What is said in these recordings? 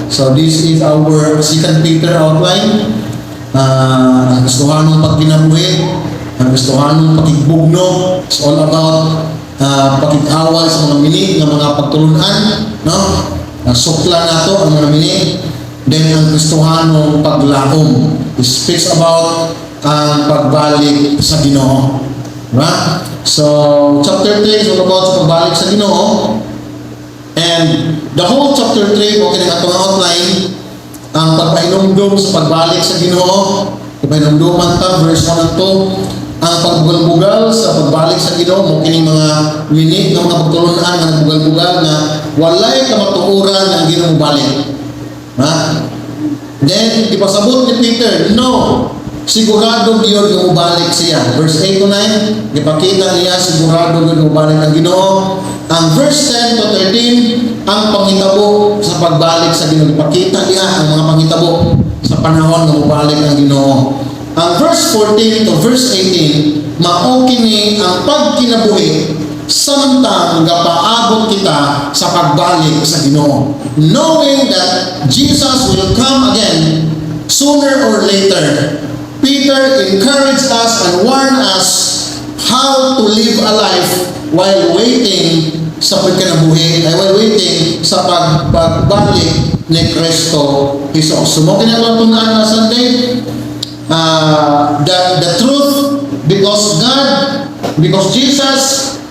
So this is our Second Peter outline. Ang Kristohanong pagkinabuhi, ang Kristohanong pakigbugno, it's all about pakig-away sa mga mini nga mga pagtulunan, no? Sukla nato ang mga mini. Then ang Kristohanong paglaom. It speaks about ang pagbalik sa Ginoo. Diba? So, chapter 3 is all about sa pagbalik sa Ginoo. And the whole chapter 3, okay na atong outline, ang pagpahinumdum sa pagbalik sa Ginoo, ipahinumduman ta, verse 1 and 2, ang pagbugal-bugal sa pagbalik sa Ginoo, mao kining mga mini nga mga pagtulunan nga nagbugal-bugal na walay kamatuoran nga ang Ginoo balik. Ha? Then, ipasabot ni Peter, no, sigurado gyud nga mobalik siya. Verse 8 to 9, ipakita niya sigurado gyud mobalik ang Ginoo. Ang verse 10 to 13, ang panghitabo sa pagbalik sa Ginoo. Ipakita niya ang mga panghitabo sa panahon nga mobalik ang Ginoo. Ang verse 14 to verse 18, mao kini ang pagkinabuhi samtang gapaabot kita sa pagbalik sa Ginoo. Knowing that Jesus will come again sooner or later, Peter encouraged us and warned us how to live a life while waiting sa pagkinabuhi, ay while waiting sa pagbalik ni Kristo Jesus. So, mao kini ang tun-an na Sunday, the truth, because God, because Jesus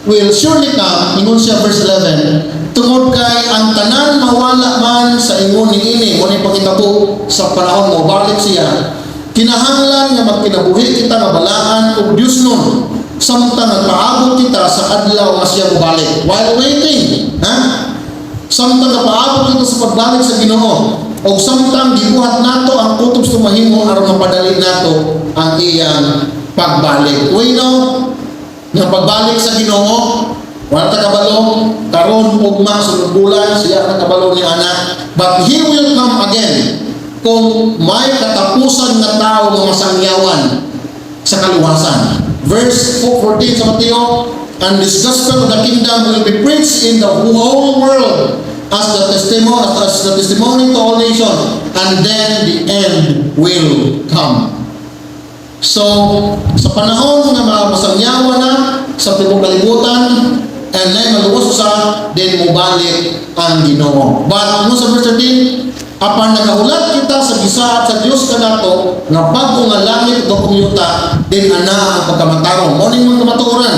will surely come, ingon siya verse 11, tungod kay ang tanan mawala man sa ingon niini, mao ni panghitabo sa panahon mo balik siya, kinahanglan nga magkinabuhi kita nga balaan ug Diosnon samtang nagpaabot kita sa adlaw nga siya mobalik. While waiting, ha? Samtang nagpaabot kita sa pagbalik sa Ginoo, o samtang gibuhat nato ang kutob sa mahimo aron mapadali nato ang iyang pagbalik. We know nga pagbalik sa Ginoo, wala ta kabalo karon, ugma, sunod bulan, siya ang kabalo ni ana. But He will come again kung may katapusan nga tao nga masangyawan sa kaluwasan. Verse 14 sa Mateo, "And this gospel of the kingdom will be preached in the whole world as the testimony to all nations, and then the end will come." So, sa panahon nga mga masangyawan na sa tibok kalibutan, and then maluwas sa, then mubalik ang Ginoo. But, mo sa verse 13, apan nagahulat kita sa gisaad sa Dios kanato nga bag-o nga langit ug yuta, then ana ang pagkamatarong. Mao ning mga kamatuoran.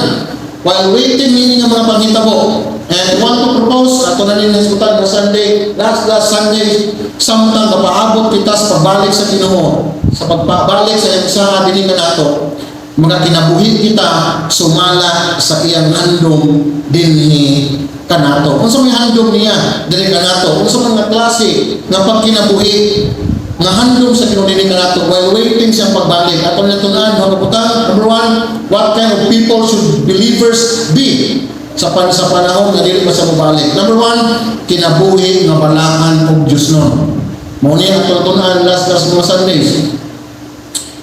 While waiting meaning ang mga panghitabo. And want to propose, ato na nin hisgutan na Sunday, last last Sunday, samtang kapaabot kita sa pagbalik sa Ginoo, sa pagbalik sa iyang sa dinhi nato, mga kinabuhi kita sumala sa iyang handom dinhi kanato. Unsa may handom niya dinhi kanato? Unsa man nga klase nga pagkinabuhi nga handom sa Ginoo dinhi kanato while waiting siyang pagbalik? Ato na tun-an mga butang. Number one, what kind of people should believers be sa panahon nga dili pa siya mobalik? Number one, kinabuhi nga balaan og Diosnon. Mao ni ang tun-an last last mga Sundays.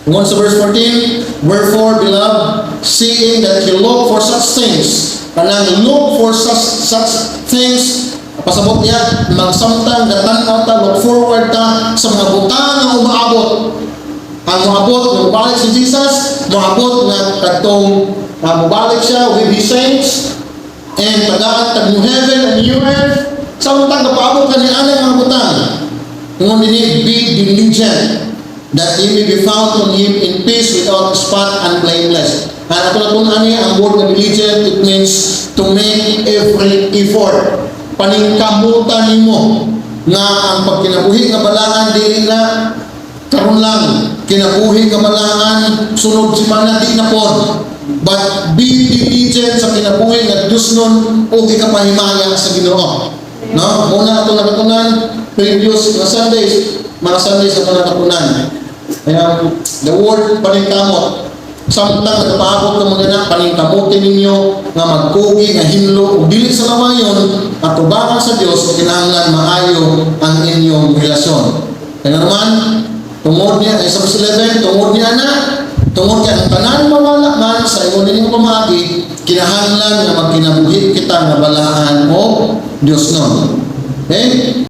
Ingon sa verse 14, "Wherefore, beloved, seeing that you look for such things," kanang look for such things, pasabot niya, magsamtang gatan-aw ta, look forward ta sa mga butang nga umaabot. Ang moabot, nga mobalik si Jesus, moabot nga kadtong mobalik siya with His saints, and tagaan tag new heaven and new earth. Samtang napaabot ka ni anang mga butang, ingon dinhi, "Be diligent that ye may be found on Him in peace, without spot and blameless." And ato na kung ani ang word nga diligent, it means to make every effort. Paningkamutan nimo nga ang pagkinabuhi nga balaan dili na karon lang, kinabuhi nga balaan sunod semana, di na pod. But be diligent sa kinabuhi nga Diosnon o ikapahimaya sa Ginoo. No? Mao na ato nakatunan previous nga Sundays, mga Sundays ato nakatunan. Kaya the word paningkamot. Samtang nagpaabot ng mga anak, paningkamutin ninyo nga magkugi, nga hinlo, ug dili sa lawayon, at tubangan sa Dios, kinahanglan maayo ang inyong relasyon. Kaya naman, tungod niya, ay sa verse 11, tungod niya na, tungod kay ang tanan mawala man sa ingon ninyong pamaagi, kinahanglan nga magkinabuhi kita nga balaan o Diosnon. Okay?